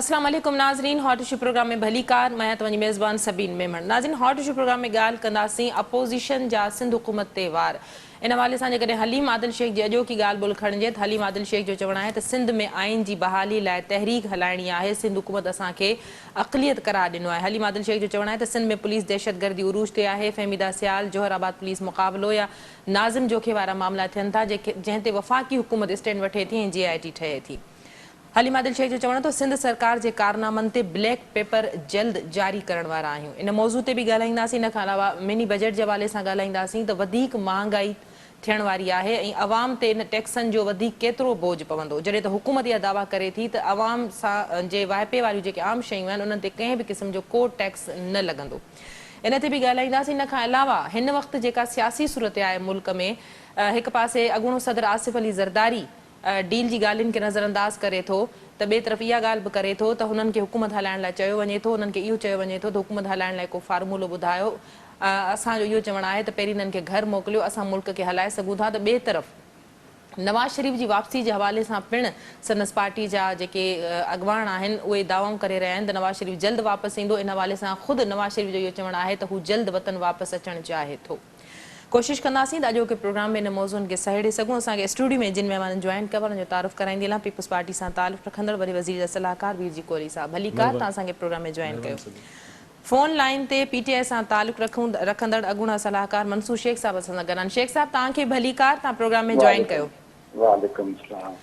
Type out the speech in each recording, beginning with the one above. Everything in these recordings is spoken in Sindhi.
اسلام عليڪم ناظرين هاٽ اشو پروگرام ۾ ڀليڪار مان آهيان توهان جي ميزبان سبين ميمڻ ناظرين هاٽ اشو پروگرام ۾ ڳالهه ڪنداسين اپوزيشن جا سنڌ حڪومت تي وار ان حوالي سان جيڪڏهن حليم عادل شيخ جي اڄوڪي ڳالهه ٻولهه کڻجي ته حليم عادل شيخ جو چوڻ آهي ته سنڌ ۾ آئين جي بحالي لاء تحريڪ هلائڻي آهي سنڌ حڪومت اسان کي اقليت قرار ڏنو آهي. حليم عادل شيخ جو چوڻ آهي ته سنڌ ۾ پوليس دهشتگردي عروج تي آهي، فهميده سيال، جوهر آباد پوليس مقابلو يا ناظم جوکي وارا معاملا ٿين ٿا جنهن تي وفاقي حڪومت اسٽينڊ وٺي ٿي ۽ جي آء ٽي ٺهي ٿي. حليم عادل شيخ جو چوڻ هو ته سنڌ سرڪار جي ڪارنامن تي بليڪ پيپر جلد جاري ڪرڻ وارا آهيون. ان موضوع تي به ڳالهائينداسين ان کان علاوه مني بجيٽ جي حوالي سان ڳالهائينداسين ته وڌيڪ مهانگائي ٿيڻ واري آهي ۽ عوام تي ان ٽيڪسن جو وڌيڪ ڪيترو بوجهه پوندو جڏهن ته حڪومت اها دعويٰ ڪري ٿي ته عوام سان جي واهپي واريون جيڪي عام شيون آهن انهن تي ڪنهن به قسم جو ڪو ٽيڪس نه لڳندو ان تي به ڳالهائينداسين ان کان علاوه هن وقت جيڪا سياسي صورتحال آهي ملڪ ۾ هڪ پاسي اڳوڻو صدر آصف علي زرداري ڊيل جي ڳالهين کي نظرانداز ڪري ٿو ته ٻئي طرف اها ڳالهه به ڪري ٿو ته هنن کي حڪومت هلائڻ لاء چيو وڃي ٿو انهن کي اهو چيو وڃي ٿو ته حڪومت هلائڻ لاء ڪو فارمولو ٻڌايو اسان جو اهو چوڻ آهي ته پهرين هنن کي گهر موڪليو اسان ملڪ کي هلائي سگهون ٿا ته ٻئي طرف نواز شريف جي واپسي جي حوالي سان پڻ سندس پارٽي جا جيڪي اڳواڻ آهن اهي دعوائون ڪري رهيا آهن ته نواز شريف جلد واپس ايندو ان حوالي سان خود نواز شريف جو اهو چوڻ آهي ته هو جلد وطن واپس اچڻ چاهي ٿو. ڪوشش ڪنداسين ته اڄوڪي پروگرام ۾ ان موضوعن کي سهيڙي سگهون. اسان کي اسٽوڊيو ۾ جن مهمانن جوائن ڪيو انهن جو تعارف ڪرائيندي هلان. پيپلز پارٽي سان تعلق رکندڙ وڏي وزير جا صلاحڪار وير جي ڪولهي صاحب ڀليڪار تان اسان کي پروگرام ۾ جوائن ڪيو. فون لائين تي پي ٽي آء سان تعلق رکندڙ اڳوڻا صلاحڪار منصور شيخ صاحب اسان سان گڏ آهن. شيخ صاحب توهان کي ڀليڪار تان پروگرام ۾ جوائن ڪيو. وعليڪم السلام.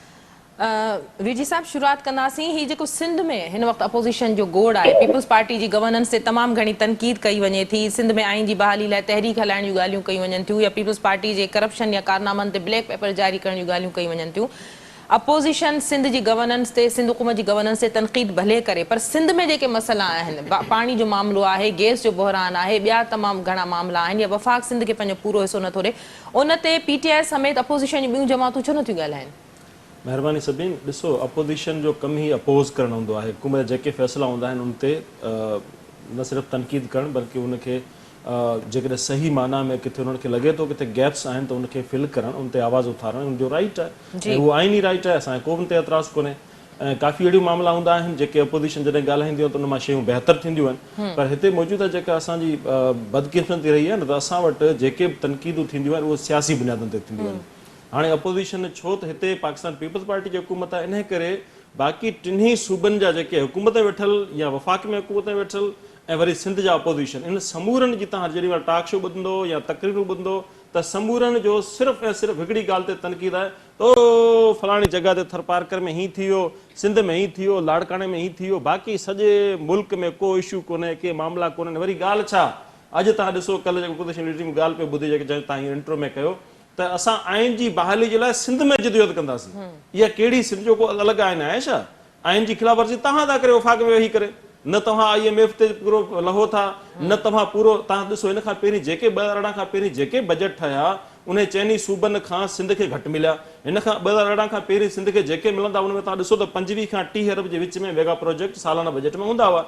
ويرجي صاحب شروعات ڪنداسين هي جيڪو سنڌ ۾ هن وقت اپوزيشن جو گوڙ آهي پيپلز پارٽي جي گورننس تي تمام گهڻي تنقيد ڪئي وڃي ٿي سنڌ ۾ آئين جي بحالي لاء تحريڪ هلائڻ جون ڳالهيون ڪيون وڃن ٿيون يا پيپلز پارٽي جي ڪرپشن يا ڪارنامن تي بليڪ پيپر جاري ڪرڻ جون ڳالهيون ڪيون وڃن ٿيون اپوزيشن سنڌ جي گورننس تي سنڌ حڪومت جي گورننس تي تنقيد ڀلي ڪري پر سنڌ ۾ جيڪي مسئلا آهن پاڻي جو معاملو آهي گيس جو بحران آهي ٻيا تمام گهڻا معاملا آهن يا وفاق سنڌ کي پنهنجو پورو حصو نٿو ڏي ان تي پي ٽي آء سميت اپوزيشن جون ٻيون جماعتون ڇو نٿيون ڳالهائين؟ مهرباني سبين، ڏسو اپوزيشن جو ڪم ئي اپوز ڪرڻ هوندو آهي، حڪومت جا جيڪي فيصلا هوندا آهن ان تي نه صرف تنقيد ڪرڻ بلڪه ان کي جيڪڏهن صحيح معنيٰ ۾ ڪٿي انهن کي لڳي ٿو ڪٿي گيپس آهن ته ان کي فل ڪرڻ ان تي آواز اٿارڻ ان جو رائيٽ آهي ۽ اهو آئيني رائيٽ آهي اسان کي ڪو به ان تي اعتراض ڪونهي ۽ ڪافي اهڙيون معاملا هوندا آهن جيڪي اپوزيشن جڏهن ڳالهائينديون آهن ته ان مان شيون بهتر ٿينديون آهن پر هتي موجوده جيڪا اسان جي بدقسمتي رهي آهي نه ته اسان وٽ جيڪي به تنقيدون ٿينديون آهن اهي سياسي بنيادن تي ٿينديون آهن هاڻي اپوزيشن ڇو ته هتي پاڪستان پيپلز پارٽي جي حڪومت آهي انهي ڪري باقي ٽنهي صوبن جا جيڪي حڪومت ۾ ويٺل يا وفاق ۾ حڪومت ۾ ويٺل ۽ وري سنڌ جا اپوزيشن انهن سمورن جي توهان جيڏي مهل ٽاڪ شو ٻڌندو يا تقريرون ٻڌندو ته سمورن جو صرف ۽ صرف هڪڙي ڳالهه تي تنقيد آهي او فلاڻي جڳهه تي ٿرپارڪر ۾ هين ٿي ويو، سنڌ ۾ هين ٿي ويو، لاڙڪاڻي ۾ هين ٿي ويو، باقي سڄي ملڪ ۾ ڪو اشو ڪونهي، ڪي معاملا ڪونهن، وري ڳالهه ڇا؟ اڄ توهان ڏسو ڪلهه جيڪو اپوزيشن ليڊر جي ڳالهه پئي ٻڌي جيڪي جنهن توهان هينئر انٽرو ۾ ڪيو ته اسان آئين جي بحالي جي لاء سنڌ ۾ جدوجهد ڪنداسين، اها ڪهڙي سنڌ جو ڪو الڳ آئين آهي ڇا؟ آئين جي خلاف ورزي توهان ٿا ڪريو وفاق ۾ ويهي ڪري نه توهان I M F تي پورو لهو ٿا نه توهان پورو توهان ڏسو هن کان پهرين جيڪي 2018 کان پهرين جيڪي بجيٽ ٺهيا انهي چئني صوبن کان سنڌ کي گهٽ مليا هن کان 2018 کان پهرين سنڌ کي جيڪي ملندا ان ۾ توهان ڏسو ته 25 کان 30 ارب جي وچ ۾ ميگا پروجيڪٽ سالانه بجيٽ ۾ هوندا هئا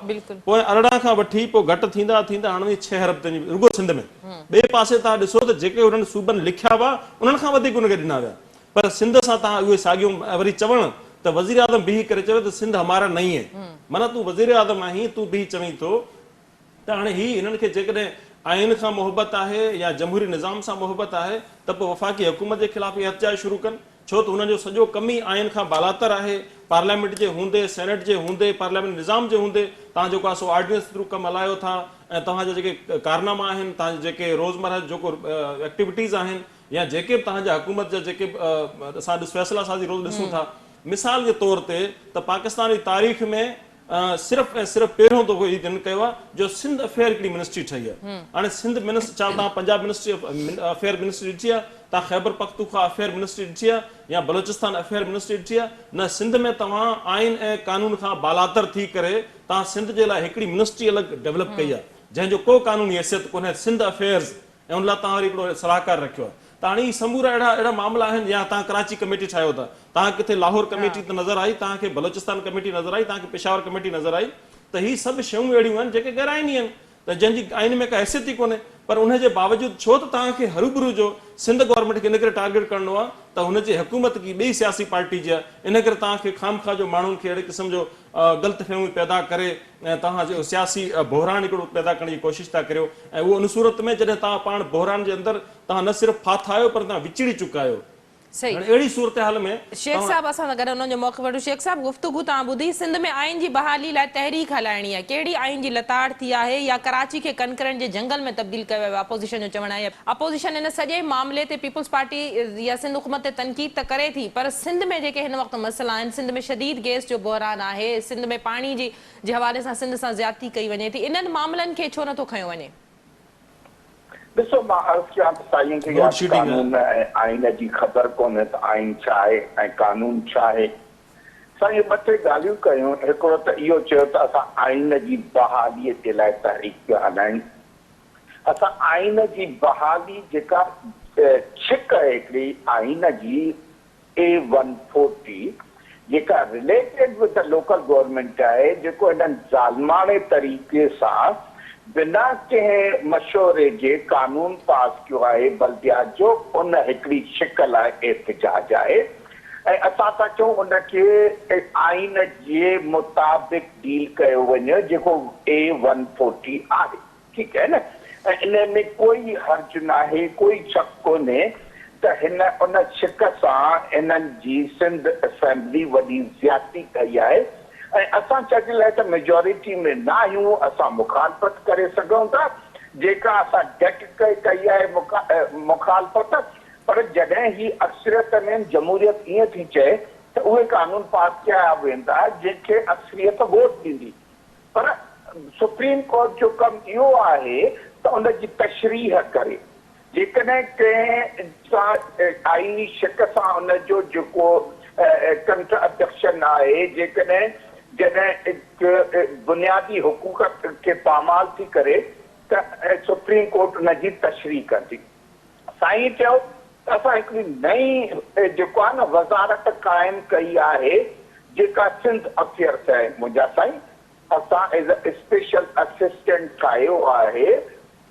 پوء 18 کان وٺي پوء گهٽ ٿيندا ٿيندا هاڻ وڃي 6 ارب تائين رڳو سنڌ ۾ ٻئي پاسي توهان ڏسو ته جيڪي انهن صوبن لکيا هئا انهن کان وڌيڪ ان کي ڏنا ويا پر سنڌ سان توهان اهي ساڳيون وري چوڻ ته وزيراعظم بيهي ڪري چوي ته سنڌ همارا نهين هي معنيٰ تون وزيراعظم آهين تون بيهي چوين ٿو ته هاڻي هي هنن کي جيڪڏهن آئين کان محبت آهي يا جمهوري نظام سان محبت آهي ته پوء وفاقي حڪومت جي خلاف احتجاج شروع ڪن ڇو ته هنن جو سڄو ڪم ئي آئين کان بالاتر آهي پارليامينٽ جي هوندي سينيٽ جي هوندي پارليامينٽ نظام جي هوندي توهان جيڪو آهي سو آرڊيننس ٿرو ڪم هلايو ٿا ۽ توهان جا جيڪي ڪارناما آهن توهان جي جيڪي روزمرهه جيڪو ايڪٽيوٽيز آهن يا جيڪي به توهان جا حڪومت جا جيڪي به اسان ڏس فيصلا سازي روز ڏسون ٿا مثال جي طور تي ته پاڪستان جي تاريخ ۾ صرف ۽ صرف پهريون دفعو هي جن ڪيو آهي جو سنڌ افيئر هڪڙي منسٽري ٺهي آهي هاڻي سنڌ منسٽر ڇا توهان پنجاب منسٽري افيئر منسٽري ڏٺي آهي توهان خيبر پختونخوا افيئر منسٽري ڏٺي آهي يا بلوچستان افيئر منسٽري ڏٺي آهي نه سنڌ ۾ توهان آئين ۽ قانون کان بالاتر ٿي ڪري توهان سنڌ جي لاء هڪڙي منسٽري الڳ ڊيولپ ڪئي آهي جنهن جو ڪو قانوني حيثيت ڪونهي سنڌ افيئرز ۽ ان لاء توهان وري هڪڙو صلاحڪار رکيو آهي ته هاڻي هي سمورا اهڙا اهڙا معاملا آهن يا توهان ڪراچي ڪميٽي ٺاهيو ٿا توهان ڪٿي لاهور ڪميٽي ته نظر آئي توهان کي بلوچستان ڪميٽي نظر آئي توهان کي پشاور ڪميٽي نظر آئي ته هي سڀ شيون اهڙيون آهن جيڪي غير آئيني آهن ته جنهن جي آئين ۾ ڪا حيثيت ئي ڪونهي پر ان جي باوجود ڇو ته توهان کي هروڀرو جو سنڌ گورنمينٽ کي ان ڪري ٽارگيٽ ڪرڻو آهي ته هن جي حڪومت ڪي ٻئي سياسي پارٽي جي آهي ان ڪري توهان کي خامخواه جو ماڻهن کي اهڙي قسم جو غلط فهميون پيدا ڪري ۽ توهان جيڪو سياسي بحران هڪڙو پيدا ڪرڻ جي ڪوشش ٿا ڪريو ۽ اهو ان صورت ۾ جڏهن توهان پاڻ بحران جي اندر توهان نه صرف ڦاٿا آهيو پر توهان وچڙي چڪا آهيو. صحيح. هاڻي اهڙي صورتحال ۾ شيخ توهان. صاحب اسان سان گڏ انهن جو موقف وٺو. شيخ صاحب گفتگو توهان ٻڌي، سنڌ ۾ آئين جي بحالي لاء تحريڪ هلائڻي آهي، ڪهڙي آئين جي لتاڙ ٿي آهي يا ڪراچي کي ڪنڪرنٽ جي جهنگل ۾ تبديل ڪيو ويو آهي، اپوزيشن جو چوڻ آهي اپوزيشن ان سڄي معاملي تي پيپلز پارٽي يا سنڌ حڪومت تي تنقيد ته ڪري ٿي پر سنڌ ۾ جيڪي هن وقت مسئلا آهن، سنڌ ۾ شديد گئس جو بحران آهي، سنڌ ۾ پاڻي جي جي حوالي سان سنڌ سان زيادتي ڪئي وڃي ٿي، انهن معاملن کي ڇو نٿو کنيو وڃي؟ ڏسو مان عرض ڪيان ته سائين کي يا ته قانون ۽ آئين جي خبر ڪونهي ته آئين ڇا آهي ۽ قانون ڇا آهي. سائين ٻه ٽي ڳالهيون ڪيون هڪڙو ته اهو چيو ته اسان آئين جي بحالي جي لاء تحريڪ پيا هلايون. اسان آئين جي بحالي جيڪا ڇڪ آهي هڪڙي آئين جي اي ون فورٽي جيڪا related with the local government آهي جيڪو هنن ظالماڻي طريقي سان بنا ڪنهن مشوري جي قانون پاس ڪيو آهي بلديات جو ان هڪڙي شق لاء احتجاج آهي ۽ اسان ٿا چئون ان کي آئين جي مطابق ڊيل ڪيو وڃي جيڪو اي ون فورٽي آهي. ٺيڪ آهي نه ۽ انهي ۾ ڪوئي حرج ناهي، ڪوئي شڪ ڪونهي ته هن ان شق سان هنن جي سنڌ اسيمبلي وڏي زيادتي ڪئي آهي ۽ اسان ڇا جي لاء ته ميجارٽي ۾ ناهيون اسان مخالفت ڪري سگهون ٿا جيڪا اسان ڊٽ ڪئي آهي مخالفت پر جڏهن هي اڪثريت ۾ آهن جمهوريت ائين ٿي چئي ته اهي قانون پاس ڪيا ويندا جنهن کي اڪثريت ووٽ ڏيندي. پر سپريم ڪورٽ جو ڪم اهو آهي ته ان جي تشريح ڪري. جيڪڏهن ڪنهن سان آئيني شق سان ان جو جيڪو ڪنٽراڊڪشن آهي، جيڪڏهن جڏهن بنيادي حقوق کي پامال ٿي ڪري ته سپريم ڪورٽ ان جي تشريح ڪندي. سائين چيو ته اسان هڪڙي نئين جيڪو آهي نه وزارت قائم ڪئي آهي جيڪا سنڌ افيئرس آهي منهنجا سائين اسان ايز اي اسپيشل اسسٽنٽ ٺاهيو آهي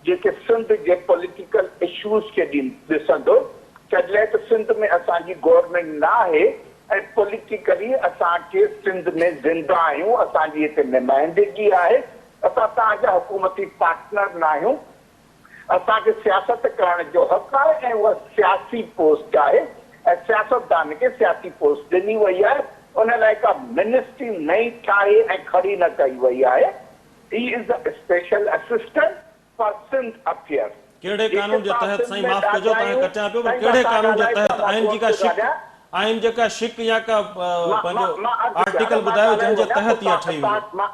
جيڪي سنڌ جي پوليٽيڪل اشوز کي ڏسندو ڇڏلئه ته سنڌ ۾ اسان جي گورنمينٽ نه آهي ۽ پوليٽيڪلي اسان کي سنڌ ۾ زنده آهيون اسان جي هتي نمائندگي آهي اسان توهان جا حڪومتي پارٽنر ناهيون اسان کي سياست ڪرڻ جو حق آهي ۽ اها سياسي پوسٽ آهي ۽ سياستدان کي سياسي پوسٽ ڏني وئي آهي ان لاء ڪا منسٽري نئين ٺاهي ۽ کڙي نه ڪئي وئي آهي he is the special assistant for Sindh affairs ڪهڙي جيڪي قانون جي توهان تحت سنڌ سائين ۾ معاف ڪجو ڏاڍا توهان کي آهيون ڪٽيان پيو پر سائين مان ڪهڙي توهان قانون جي ڳالهائي تحت پيا مان آئين جي ڪونه ڪا پيو شق ڳالهايان آئين جي ڪا شق يا ڪا مان پنهنجو مان مان عرض ڪيان آرٽيڪل نه مان ٻڌايو ڳالهائي جنهن جي وڃان تحت پوء اها توهان ٺهي هجي. توهان مان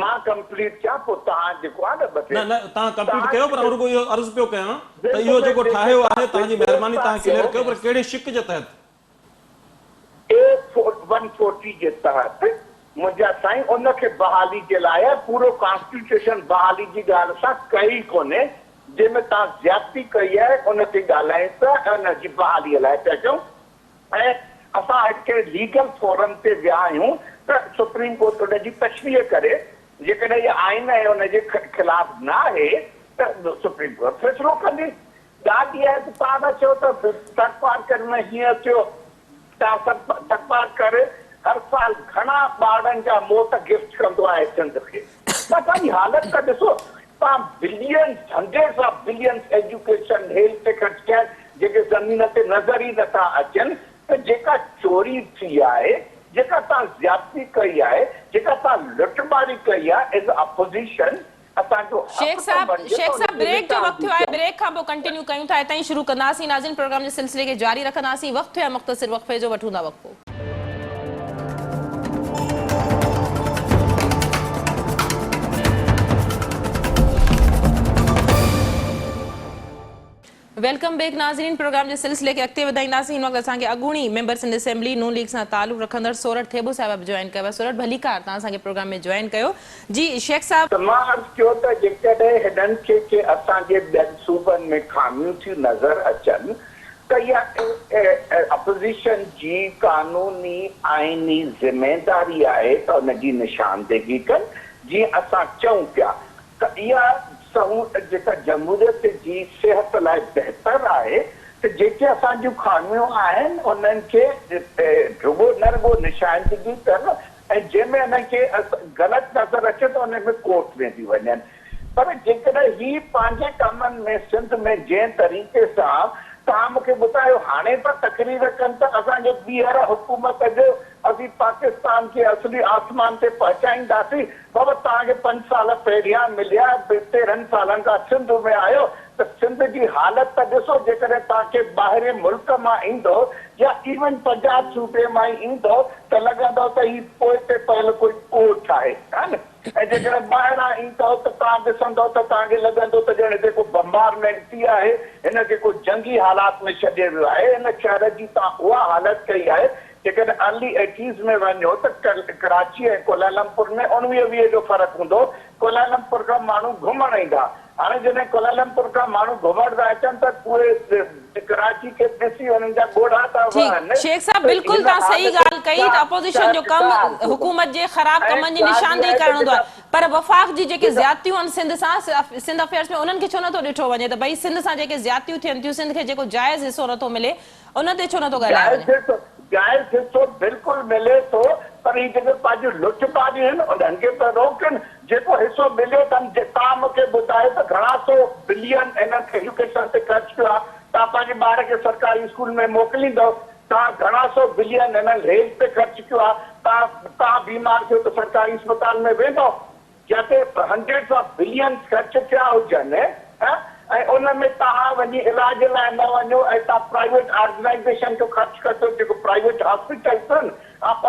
مان ڪمپليٽ ڪيان پوء توهان جيڪو آهي نه ٻه ٽي نه نه توهان ڪمپليٽ توهان ڪيو پر آئون رڳو اهو عرض پيو ڪيان ته بلڪل اهو جيڪو جيڪي ٺاهيو توهان آهي توهان جي بلڪل مهرباني توهان توهان ڪليئر چيو ڪيو پر ڪهڙي شق جي تحت. اي فور ون فورٽي جي تحت منهنجا سائين ان کي بحالي جي لاء آهي پورو ڪانسٽيٽيوشن بحالي جي ڳالهه سان ڪئي ڪونهي جنهن ۾ توهان زيادتي ڪئي آهي ان تي ڳالهايون پيا ۽ ان جي بحالي لاء پيا چئون ۽ اسان هڪ ليگل فورم تي ويا آهيون ته سپريم ڪورٽ ان جي تشريح ڪري، جيڪڏهن اها آئين ۽ ان جي خلاف ناهي ته سپريم ڪورٽ فيصلو ڪندي. ڳالهه اها آهي ته توهان ٿا چئو ته ٿرپارڪر ۾ هيئن ٿيو، توهان ٿرپارڪر هر سال گهڻا ٻارڙن جا موت گفٽ ڪندو آهي سنڌ کي. توهان پنهنجي حالت ته ڏسو، توهان billions, hundreds of billions education, health تي خرچ ڪيا آهن، جيڪي زمين تي نظر ئي نٿا اچن ته جيڪا چوري ٿي آهي، جيڪا توهان زيادتي ڪئي آهي، جيڪا توهان لٽماري ڪئي آهي ايز اپوزيشن اسان جو حق شيخ ٿو صاحب بڻجي ته شيخ ان صاحب جي بريڪ جو وقت نشاندهي ٿيو آهي ڪيون. بريڪ کان پوء ڪنٽينيو ڪيون ٿا هتان ئي شروع ڪنداسين ناظرين پروگرام جي سلسلي کي جاري رکنداسين وقت ٿيو آهي مختصر وقفي جو وٺون ٿا وقفو. Welcome back ناظرين پروگرام جي سلسلي کي اڳتي وڌائينداسين هن وقت اسان کي اڳوڻي ميمبر سنڌ اسيمبلي نون ليگ سان تعلق رکندڙ سورٺ ٿيٻو صاحب به جوائن ڪيو آهي سورٺ ڀليڪار توهان اسان کي پروگرام ۾ جوائن ڪيو جي شيخ صاحب. ته مان عرض ڪيو ته جيڪڏهن هنن کي ڪي اسان جي ٻين صوبن ۾ خاميون ٿيون نظر اچن ته اها اپوزيشن جي قانوني آئيني ذميداري آهي ته ان جي نشاندهي ڪن جيئن اسان چئون پيا ته اها سهولت جيڪا جمهوريت جي صحت لاء بهتر آهي ته جيڪي اسان جون خاميون آهن انهن کي رڳو نه رڳو نشاندگي ڪن ۽ جنهن ۾ انهن کي غلط نظر اچي ته ان ۾ ڪورٽ ۾ به وڃن پر جيڪڏهن هي پنهنجي ڪمن ۾ سنڌ ۾ جنهن طريقي سان توهان مون کي ٻڌايو هاڻي ٿا تقرير ڪن ته اسان کي ٻيهر حڪومت ڏيو اسين پاڪستان کي اصلي آسمان تي پهچائينداسين بابا توهان کي پنج سال پهريان مليا 13 سالن کان سنڌ ۾ آهيو ته سنڌ جي حالت ته ڏسو جيڪڏهن توهان کي ٻاهرين ملڪ مان ايندو يا ايون پنجاب صوبي مان ئي ايندو ته لڳندو ته هي پوئتي پيل ڪوئي ڳوٺ آهي ها نه ۽ جيڪڏهن ٻاهران ايندو ته توهان ڏسندو ته توهان کي لڳندو ته ڄڻ هتي ڪو بمبارمينٽ ٿي آهي هن کي ڪو جنگي حالات ۾ ڇڏيو ويو آهي هن شهر جي توهان اها حالت ڪئي آهي جيڪڏهن ارلي ايٽيز ۾ وڃو ته ڪراچي ۽ ڪولالمپور ۾ اڻويهه 20 جو فرق هوندو. ڪولالمپور کان ماڻهو گهمڻ ايندا. هاڻي جڏهن ڪولالمپور کان ماڻهو گهمڻ ٿا اچن ته اهي ڪراچي کي ڏسي انهن جا ڳوڙها ٿا ٺيڪ وهن شيخ صاحب ته بلڪل هن توهان صحيح حالت ڳالهه ڪئي ڇا ته اپوزيشن جو ڇا ڪم حال ٿيندو حڪومت جي خراب ۽ ڪمن جي ڳالهه اها نشاندهي آهي ته ڪرڻ هوندو جيڪا آهي پر وفاق جي جيڪي جيڪا زيادتيون آهن سنڌ سان سنڌ افيئرس ۾ انهن کي ڇو نٿو ڏٺو وڃي ته ڀئي سنڌ سان جيڪي زيادتيون ٿين ٿيون سنڌ کي جيڪو جائز حصو نٿو ملي ان تي ڇو نٿو ڳالهايو جائز وڃي؟ حصو جائز حصو بلڪل ملي ٿو پر هي جيڪي پنهنجون لٽ ماريون آهن انهن کي ته روڪن جيڪو حصو مليو اٿن جي توهان مون کي ٻڌايو ته گهڻا سو بلين هنن ايجوڪيشن تي خرچ ڪيو آهي توهان پنهنجي ٻار کي سرڪاري اسڪول ۾ موڪليندؤ توهان گهڻا سو بلين هنن ريل تي خرچ ڪيو آهي توهان توهان بيمار ٿيو ته سرڪاري اسپتال ۾ ويندؤ جتي هنڊريڊز آف بلينز خرچ ٿيا هجن ۽ ان ۾ توهان وڃي علاج لاء نه وڃو ۽ توهان پرائيويٽ آرگنائيزيشن جو خرچ ڪڍو جيڪو پرائيويٽ هاسپيٽلز آهن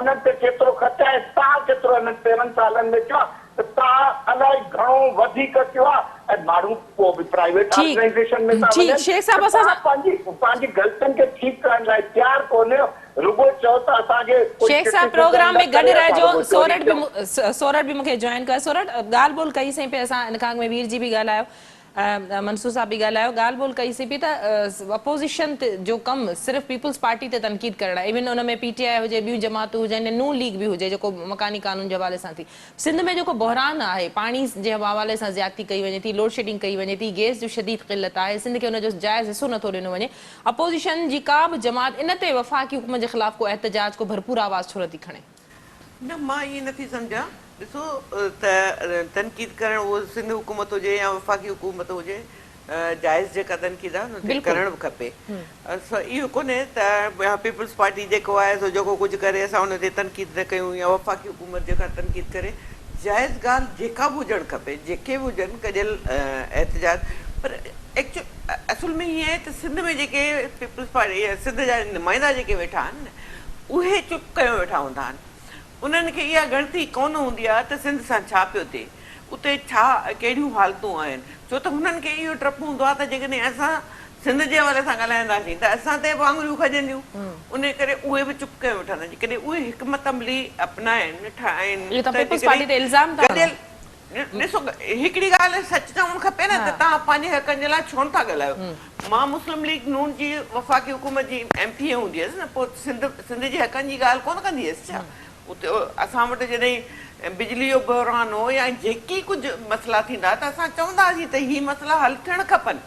انهن تي ڪيترو خرچ آهي ۽ توهان ڪيترو انهن 13 سالن ۾ ڪيو آهي ته توهان الائي گهڻو وڌيڪ ڪيو آهي ۽ ماڻهو پوء به پرائيويٽ ٺيڪ آرگنائيزيشن ۾ ٿا ٺيڪ وڃن شيخ صاحب ته اسان توهان پنهنجي پنهنجي غلطين کي ٺيڪ ڪرڻ لاء تيار ڪونهيو رڳو چئو ته اسان کي ڪوئي شيخ صاحب ڪرٽيسزم پروگرام نه ۾ گڏ ڪري اسان رهجو رڳو چوري سورٺ ڪيون. به سورٺ به مونکي جوائن ڪيو سورٺ ڳالهه ٻولهه ڪئي سين پئي اسان ان کان اڳ ۾ وير جي به ڳالهايو منصور صاحب به ڳالهايو ڳالهه ٻولهه ڪئي سين پئي ته اپوزيشن جو ڪم صرف پيپلز پارٽي تي تنقيد ڪرڻ آهي ايون ان ۾ پي ٽي آء هجي ٻيون جماعتون هجن يا نون ليگ به هجي جيڪو مڪاني قانون جي حوالي سان ٿي سنڌ ۾ جيڪو بحران آهي پاڻي جي حوالي سان زيادتي ڪئي وڃي ٿي لوڊشيڊنگ ڪئي وڃي ٿي گيس جو شديد قلت آهي سنڌ کي ان جو جائز حصو نٿو ڏنو وڃي اپوزيشن جي ڪا به جماعت ان تي وفاقي حڪومت جي خلاف ڪو احتجاج، ڪو ڀرپور آواز ڇو نٿي کڻي؟ نه مان ائين نٿي سمجهان. ڏسو ته تنقيد ڪرڻ اهو سنڌ حڪومت هجي يا وفاقي حڪومت هجي جائز جيڪا تنقيد آهي ان تي ڪرڻ به کپي. سو اهو ڪونهي ته پيپلز پارٽي جيڪو آهي سو جيڪو ڪجهه ڪري اسان ان تي تنقيد نه ڪيون يا وفاقي حڪومت جيڪا تنقيد ڪري جائز ڳالهه جيڪا به هجڻ کپي جيڪي به هجن گڏيل احتجاج پر ايڪچو اصل ۾ هيئن آهي ته سنڌ ۾ جيڪي پيپلز پارٽي يا سنڌ جا نمائندا جيڪي ويٺا آهن نه اهي چپ ڪيو ويٺا هوندا آهن انهن کي اها ڳڻتي ڪونه هوندي آهي ته سنڌ سان ڇا پيو ٿئي اتي ڇا ڪهڙيون حالتون آهن ڇو ته هنن کي اهو ڊپ هوندو آهي ته جيڪڏهن اسان سنڌ جي حوالي سان ڳالهائينداسين ته اسان تي به آڱريون کڄنديون ان ڪري اهي به چپ ڪيو ويٺا هوندا آهن جيڪڏهن اهي حڪمت عملي اپنائن ٺاهن اهو ته ته پيپلز پارٽي جيڪڏهن تي الزام ٿا گڏيل هڻو. ڏسو هڪڙي ڳالهه سچ چوڻ کپي نه ته توهان پنهنجي حقن جي لاء ڇو نٿا ڳالهايو. مان مسلم ليگ نون جي وفاقي حڪومت جي ايم پي اي هوندي هيس نه پوء سنڌ سنڌ جي حقن جي ڳالهه ڪونه ڪندي هيس ڇا؟ اتي اسان وٽ جڏهن بجلي جو بحران هو يا جيڪي ڪجهه مسئلا ٿيندا ته اسان چوندا هئاسين ته هي مسئلا حل ٿيڻ کپن.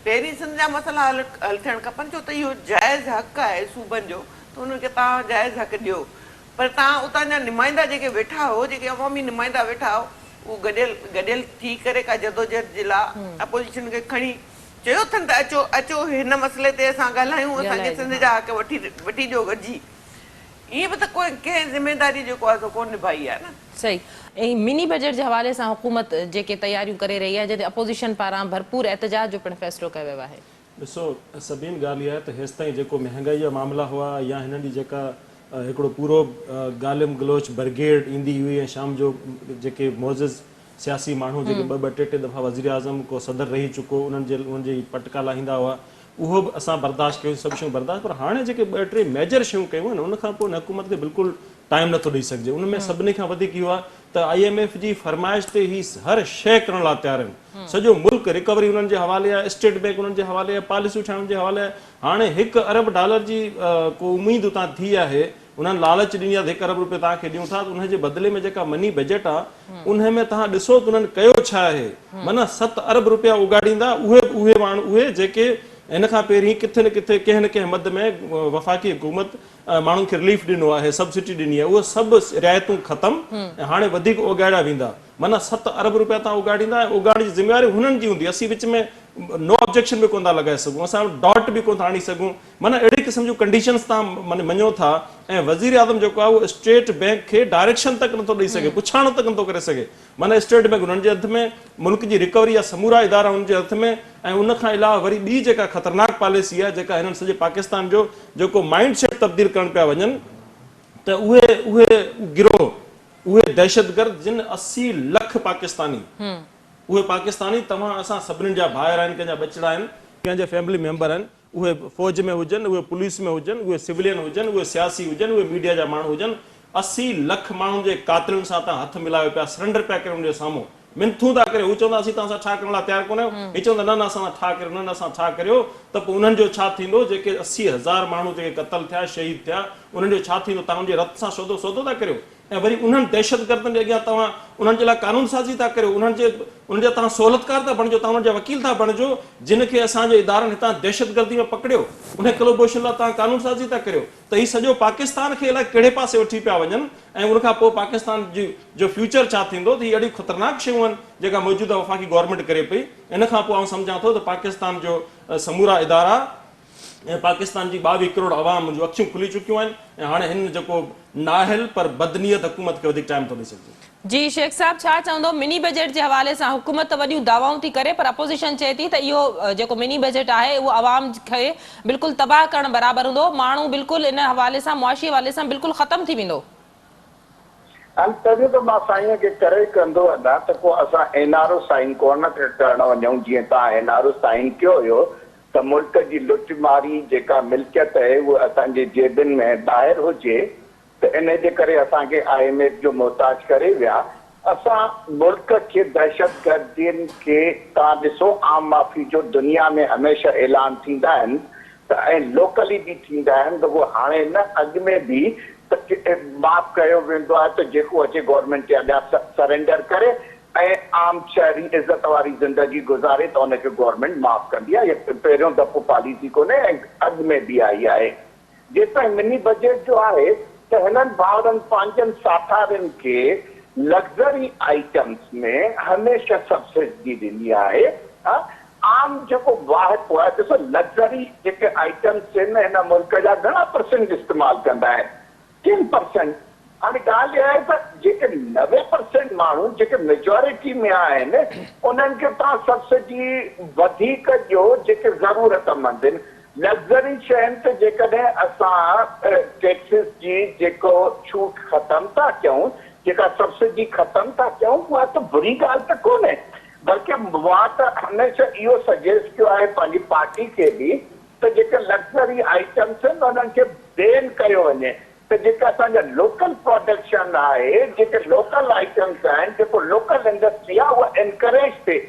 پهرين سنڌ جا مسئلا حل حل ٿيڻ کپن ڇو ته اهو جائز حق آهي صوبن جو ته انهن کي توهان جائز حق ڏيو. پر توهان اتان جا نمائندا جيڪي ويٺا هئو، جيڪي عوامي نمائندا ويٺا هئو، اهو گڏيل گڏيل ٿي ڪري ڪا جدوجهد جي لا اپوزيشن کي کڻي چيو اٿن ته اچو اچو هن مسئلي تي اسان ڳالهايون، اسان کي سنڌ جا حق وٺي وٺي ڏيو گڏجي. ائين به ته ڪوئي ڪنهن ذميداري جيڪو آهي سو ڪونه نڀائي آهي نه. صحيح ۽ مني بجيٽ جي حوالي سان حڪومت جيڪي تياريون ڪري رهي آهي جنهن تي اپوزيشن پاران ڀرپور احتجاج جو پڻ فيصلو ڪيو ويو آهي. ڏسو سبين ڳالهه اها آهي ته هيستائين جيڪو مهانگائي جا معاملا هئا يا هنن جي جيڪا هڪڙو پورو گالم گلوچ برگيڊ ايندي هئي ۽ شام جو جيڪي معزز سياسي ماڻهو جيڪي ٻه ٻه ٽي ٽي دفعا وزيراعظم ڪو صدر رهي چڪو انهن جي انهن جي پٽڪا لاهيندا هئا اهو به اسان برداشت ڪيوسين سڀ شيون برداشت پر هاڻي جيڪي ٻه ٽي ميجر شيون ڪيون آهن ان کان پوء هن حڪومت کي بلڪل ٽائيم نٿو ڏئي سگهجي ان ۾ سڀني کان وڌيڪ اهو آهي ته I M F جي فرمائش تي هي هر شيء ڪرڻ لاء تيار آهن. سڄو ملڪ رڪوري انهن جي حوالي آهي، اسٽيٽ بئنڪ انهن جي حوالي آهي، پاليسيون ٺاهڻ انهن جي حوالي آهي. هاڻي هڪ ارب ڊالر جي ڪو اميد اتان ٿي آهي، انهن لالچ ڏني آهي ته هڪ ارب روپيه توهان کي ڏيون ٿا ته ان جي بدلي ۾ جيڪا مني بجيٽ آهي ان ۾ توهان ڏسو ته انهن ڪيو ڇا آهي؟ معنيٰ ست ارب روپيا اڳاڙيندا اهي به اهي ماڻهو اهي جيڪي هن کان پهرين ڪٿي نه ڪٿي ڪنهن نه ڪنهن مد ۾ وفاقي حڪومت ماڻهن کي رليف ڏنو آهي، سبسڊي ڏني آهي، اهي سڀ رعايتون ختم ۽ هاڻي وڌيڪ اوڳاڙيا ويندا. معنيٰ 7 ارب روپيا توهان اوڳاڙيندا ۽ اوڳاڙڻ جي ذميواري هنن جي هوندي، اسين وچ ۾ نو آبجيڪشن به ڪونه ٿا لڳائي سگهون، اسان ڊاٽ به ڪونه ٿا هڻي سگهون، معنيٰ اهڙي قسم جون ڪنڊيشنز توهان مڃو ٿا ۽ وزيراعظم جيڪو آهي اهو اسٽيٽ بئنڪ کي ڊائريڪشن تڪ نٿو ڏئي سگهي، پڇاڻو تڪ نٿو ڪري سگهي، معنيٰ اسٽيٽ بئنڪ انهن جي هٿ ۾، ملڪ جي رڪوري جا سمورا ادارا انهن جي هٿ ۾ ۽ ان کان علاوه وري ٻي جيڪا خطرناڪ پاليسي آهي جيڪا هنن سڄي پاڪستان جو جيڪو مائنڊ سيٽ تبديل ڪرڻ پيا وڃن ته اهي اهي گروهه اهي دهشتگرد جن 80 لک پاڪستاني اهي پاڪستاني توهان اسان سڀني جا ڀائر آهن ڪنهن جا ٻچڙا آهن ڪنهن جا فيملي ميمبر آهن اهي فوج ۾ هجن، اهي پوليس ۾ هجن، اهي سولين هجن، اهي سياسي هجن، اهي ميڊيا جا ماڻهو هجن، 80 لک ماڻهن جي قاتلن سان توهان هٿ ملايو پيا، سرنڊر پيا ڪريو انهن جي سامهون، منٿون ٿا ڪريو، هو چوندا اسين توهان سان ٺاهه ڪرڻ لاء تيار ڪونه آهيون، هي چوندا نه نه اسان سان ٺاهه ڪريو، نه نه اسان ٺاهه ڪريو ته پوء انهن جو ڇا ٿيندو جيڪي 80 هزار ماڻهو جيڪي قتل ٿيا، شهيد ٿيا، انهن جو ڇا ٿيندو، توهان انهن جي رت سان سودو سودو ٿا ڪريو. ۽ وري انهن دهشتگردن جي اڳيان توهان انهن جي لاء قانون سازي ٿا ڪريو، انهن جي انهن جا توهان سهولتڪار ٿا بڻجو، توهان انهن جا وڪيل ٿا بڻجو، جن کي اسان جي ادارن هتان دهشتگردي ۾ پڪڙيو، انهي ڪلوبوشن لاء توهان قانون سازي ٿا ڪريو ته هي سڄو پاڪستان کي الائي ڪهڙي پاسي وٺي پيا وڃن ۽ ان کان پوء پاڪستان جي جو فيوچر ڇا ٿيندو ته هي اهڙيون خطرناڪ شيون آهن جيڪا موجوده وفاقي گورنمينٽ ڪري پئي، ان کان پوء آئون سمجهان ٿو ته پاڪستان جو سمورا ادارا. ۽ پاڪستان جي 22 ڪروڙ عوام جون اکيون کلي چڪيون آهن ۽ هاڻي هن جيڪو نااهل پر بدنيت حڪومت کي وڌيڪ ٽائيم نٿو ڏئي سگهجي. جي شيخ صاحب ڇا چوندو مني بجيٽ جي حوالي سان حڪومت ته وڏيون دعوائون ٿي ڪري پر اپوزيشن چئي ٿي ته اهو جيڪو مني بجيٽ آهي اهو عوام کي بلڪل تباهه ڪرڻ برابر هوندو ماڻهو بلڪل ان حوالي سان معاشي حوالي سان بلڪل ختم ٿي ويندو. هاڻي تڏهن ته مان سائينء کي ڪري ڪندو ادا ته ڪو اسان اين آر او سائين ڪونه ڪرڻ وڃون جيئن توهان اين آر او سائين ڪيو هيو ته ملڪ جي لٽ ماري جيڪا ملڪيت اهي اهي اسان جي جيبن ۾ ٻاهر هجي ته انهي جي ڪري اسان کي I M F جو محتاج ڪري ويا اسان ملڪ کي دهشتگردين کي توهان ڏسو عام معافي جو دنيا ۾ هميشه اعلان ٿيندا آهن ته ۽ لوڪلي به ٿيندا آهن رڳو هاڻي نه اڳ ۾ به ته معاف ڪيو ويندو آهي ته جيڪو اچي گورنمينٽ جي اڳيان سرينڊر ڪري ۽ عام شهري عزت واري زندگي گذاري ته ان کي گورنمينٽ معاف ڪندي آهي. هي پهريون دفعو پاليسي ڪونهي ۽ اڳ ۾ به آئي آهي. جيستائين مني بجيٽ جو آهي ته هنن ڀائرن پنهنجن ساٿارين کي لگزري آئٽمز ۾ هميشه سبسڊي ڏني آهي. ها عام جيڪو واهپو آهي ڏسو لگزري جيڪي آئٽمز آهن هن ملڪ جا گهڻا پرسنٽ استعمال ڪندا آهن ٽن پرسنٽ هاڻي ڳالهه اها آهي ته جيڪي 90 پرسنٽ ماڻهو جيڪي ميجارٽي ۾ آهن انهن کي توهان سبسڊي وڌيڪ ڏيو جيڪي ضرورت مند آهن لگزري شين تي جيڪڏهن اسان ٽيڪسز جي جيڪو ڇوٽ ختم ٿا ڪيون جيڪا سبسڊي ختم ٿا ڪيون اها ته بري ڳالهه ته ڪونهي بلڪه مان ته هميشه اهو سجيسٽ ڪيو آهي پنهنجي پارٽي کي به ته جيڪي لگزري آئٽمس آهن انهن کي بين ڪيو وڃي ته جيڪا اسان جا لوڪل پراڊڪشن آهي جيڪي لوڪل آئٽمس آهن جيڪو لوڪل انڊسٽري آهي اها انڪريج ٿئي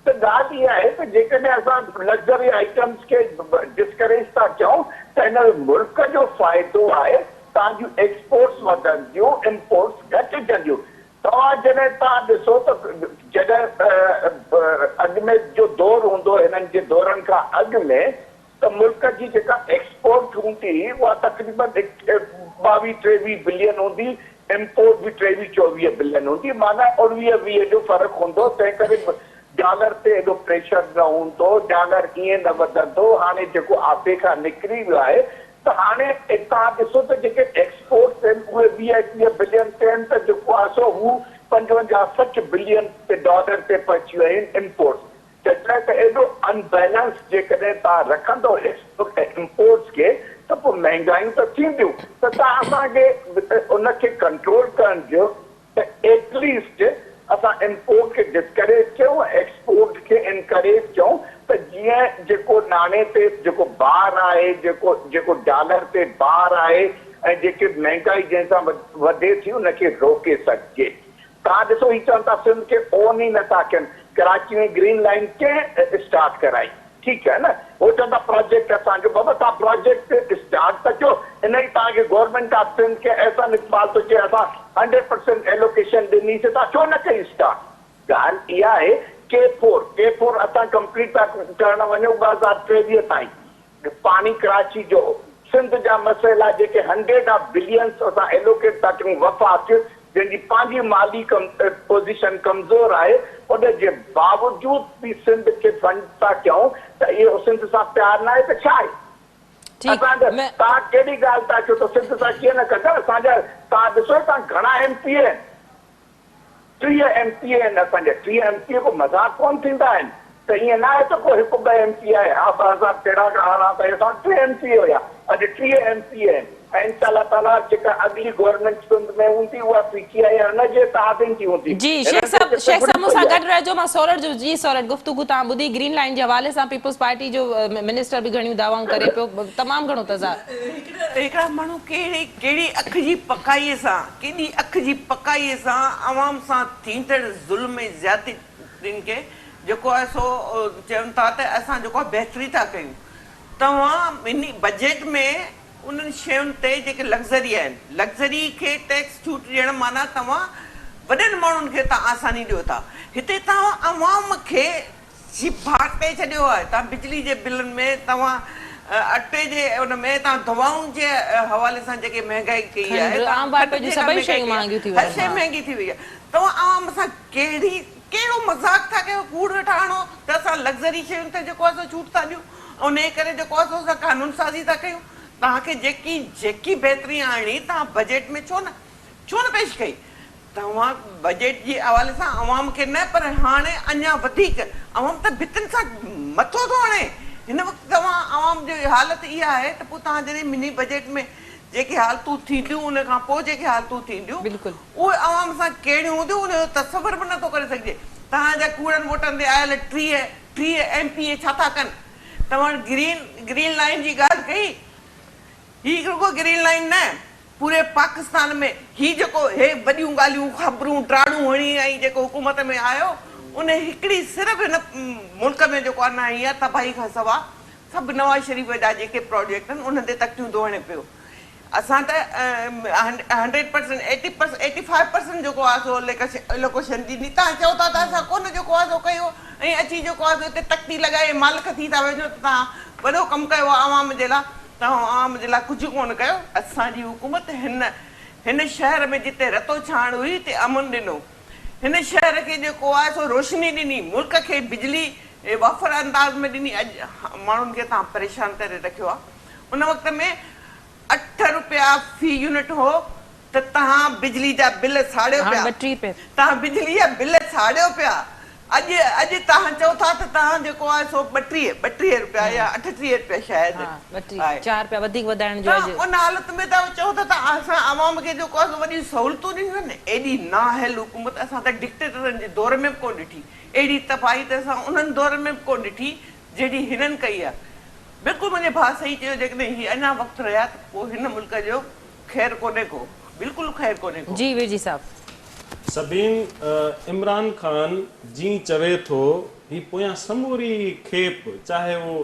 ته ڳالهه اها آهي ته جيڪڏهن اسان لگزري آئٽمس کي ڊسڪريج ٿا ڪيون ته ان ۾ ملڪ جو فائدو آهي توهان جون ايڪسپورٽس وڌنديون امپورٽس گهٽجنديون توهان جڏهن توهان ڏسو ته جڏهن اڳ ۾ جو دور هوندو هنن جي دورن کان اڳ ۾ ته ملڪ جي جيڪا ايڪسپورٽ هوندي هئي اها تقريبن 22 23 بلين هوندي امپورٽ به 23 24 بلين هوندي معنيٰ 19 20 جو فرق هوندو تنهن ڪري ڊالر تي ايڏو پريشر نه هوندو ڊالر ائين نه وڌندو هاڻي جيڪو آپي کان نڪري ويو آهي ته هاڻي توهان ڏسو ته جيڪي ايڪسپورٽس آهن اهي 20 21 بلين تي آهن ته جيڪو آهي سو هو 55 60 بلين تي ڊالر تي پهچي ويا آهن امپورٽس ته جڏهن ته ايڏو ان بيلنس جيڪڏهن توهان رکندو ايڪسپورٽ ۽ امپورٽس کي ته پوء مهنگايون ته ٿينديون ته توهان اسان کي ان کي ڪنٽرول ڪرڻ ڏيو ته ايٽ ليسٽ اسان امپورٽ کي ڊسڪريج ڪيون ۽ ايڪسپورٽ کي انڪريج ڪيون ته جيئن جيڪو ناڻي تي جيڪو بار آهي جيڪو جيڪو ڊالر تي بار آهي ۽ جيڪي مهنگائي جنهن سان وڌي ٿي ان کي روڪي سگهجي. توهان ڏسو هي چون ٿا سنڌ کي اون ئي نٿا ڪن ڪراچي ۾ گرين لائين ڪنهن اسٽارٽ ڪرائي؟ ٺيڪ آهي نه هو چون ٿا پراجيڪٽ اسان جو بابا توهان پراجيڪٽ اسٽارٽ ته ڪيو انهي توهان کي گورنمينٽ آف سنڌ کي احسن اقبال ٿو چئي اسان هنڊريڊ پرسينٽ ايلوڪيشن ڏني سي توهان ڇو نه ڪئي اسٽارٽ ڳالهه اها آهي ڪي فور ڪي فور اسان ڪمپليٽ ٿا ڪرڻ وڃون 2023 تائين پاڻي ڪراچي جو سنڌ جا مسئلا جيڪي هنڊريڊ آف بلينس اسان ايلوڪيٽ ٿا ڪيون وفاق جنهن جي پنهنجي مالي پوزيشن ڪمزور آهي ان جي باوجود به سنڌ کي فنڊ ٿا ڪيون ته اهو سنڌ سان پيار ناهي ته ڇا آهي؟ اسان جا توهان ڪهڙي ڳالهه ٿا ڪيو ته سنڌ سان ڪيئن نه ڪندا اسان جا توهان ڏسو توهان گهڻا ايم پي اي آهن 30 ايم پي اي آهن اسان جا 30 ايم پي اي ڪو مذاق ڪونه ٿيندا آهن ته ائين نه آهي ته ڪو هڪ ٻه ايم پي آهي ها 2013 کان 18 تائين اسان وٽ ٽي ايم پي اي هيا اڄ 30 ايم پي اي آهن ۽ انشاء الله تعاليٰ جيڪا اڳلي گورنمينٽ سنڌ ۾ هوندي اها پي ٽي آء ۽ ان جي اتحادين جي هوندي جي شيخ هنن کي صاحب ڪٿي شيخ ٿوري صاحب مون پئي سان آهي. گڏ رهجو مان سورٺ جو جي سورٺ گفتگو توهان ٻڌي گرين لائين جي حوالي سان پيپلز پارٽي جو منسٽر به گهڻيون دعوائون ڪري پيو تمام گهڻو تضاد. هڪڙا ماڻهو ڪهڙي ڪهڙي اک جي پڪائي سان ڪيڏي اک جي پڪائي سان عوام سان ٿيندڙ ظلم ۽ زيادتين کي جيڪو آهي سو چون ٿا ته اسان جيڪو آهي بهتري ٿا ڪيون توهان انهي بجيٽ ۾ انهن شين تي جيڪي لگزري آهن لگزري کي ٽيڪس ڇوٽ ڏيڻ معنيٰ توهان وڏن ماڻهن کي توهان آساني ڏيو ٿا هتي توهان عوام کي چيڀاٽي ڇڏيو آهي توهان بجلي جي بلن ۾ توهان اٽي جي ان ۾ توهان دوائن جي حوالي سان جيڪي مهنگائي ڪئي آهي کنڊ عام توهان واهپي کنڊ جون جيڪا سڀئي مهنگائي شيون ڪئي مهانگيون ٿي آهي هر ويون شيء آهن. مهنگي ٿي وئي آهي توهان عوام سان ڪهڙي ڪهڙو مذاق ٿا ڪيو ڪوڙ ويٺا هڻو ته اسان لگزري شين تي جيڪو آهي سو ڇوٽ ٿا ڏيون انهيء ڪري جيڪو آهي سو اسان قانون سازي ٿا ڪيون توهان کي جيڪي جيڪي بهتري آڻڻي توهان بجيٽ ۾ ڇو نه ڇو نه پيش ڪئي توهان بجيٽ جي حوالي سان عوام کي نه پر هاڻي اڃا وڌيڪ عوام ته ڀتين سان مٿو ٿو هڻي هن وقت توهان عوام جي حالت اها آهي ته پوء توهان جڏهن مني بجيٽ ۾ جيڪي حالتون ٿينديون ان کان پوء جيڪي حالتون ٿينديون اهي عوام سان ڪهڙيون هونديون ان جو تصور به نٿو ڪري سگهجي. توهان جا ڪوڙن ووٽن تي آيل 30 30 ايم پي اي ڇا ٿا ڪن؟ توهان گرين گرين لائين جي ڳالهه ڪئي هي رڳو گرين لائين نه پوري پاڪستان ۾ هي جيڪو هي وڏيون ڳالهيون خبرون ڊاڙون هڻي ۽ جيڪو حڪومت ۾ آيو ان هڪڙي صرف هن ملڪ ۾ جيڪو آهي نه هي آهي تباهي کان سوا سڀ نواز شريف جا جيڪي پراجيڪٽ آهن انهن تي تختيون ٿو هڻي پيو. اسان ته hundred percent eighty percent eighty five percent جيڪو آهي سو الوڪيشن ڏني توهان چئو ٿا ته اسان ڪونه جيڪو آهي سو ڪيو ۽ اچي جيڪو آهي سو هتي تختي لڳائي مالڪ ٿي ٿا وڃو ته توهان وڏو ڪم ڪيو آهي عوام جي لاء توهان عوام جي لاء ڪجهه ڪونه ڪيو اسان جي حڪومت هن هن شهر ۾ جتي رتو ڇاڻ هئي اتي امن ڏنو هن شهر کي جيڪو آهي سو روشني ڏني ملڪ کي بجلي وافر انداز ۾ ڏني اڄ ماڻهن کي توهان پريشان ڪري رکيو آهي ان وقت ۾ اٺ روپيا في يونٽ هو ته توهان بجلي جا بل ساڙيو پيا توهان بجلي جا بل ساڙيو پيا اڄ اڄ توهان چئو ٿا ته توهان جيڪو آهي سو 32 32 روپيا يا 38 روپيا شايد آهي چار روپيا وڌيڪ وڌائڻ جو اڄ ان حالت ۾ توهان چئو ٿا ته اسان عوام کي جيڪو آهي سو وڏيون سهولتون ڏنيون آهن ايڏي نااهل حڪومت اسان ته ڊڪٽيٽرن جي دور ۾ به ڪونه ڏٺي اهڙي تباهي ته اسان انهن دور ۾ به ڪونه ڏٺي جهڙي هنن ڪئي آهي. بلڪل منهنجي ڀاء صحيح چيو جيڪڏهن هي اڃا وقت رهيا ته پوء هن ملڪ جو خير ڪونهي ڪو بلڪل خير ڪونهي ڪو. جي ويرجي صاحب. سبين عمران خان جين چوي ٿو هي پويان سموري کيپ چاهي اهو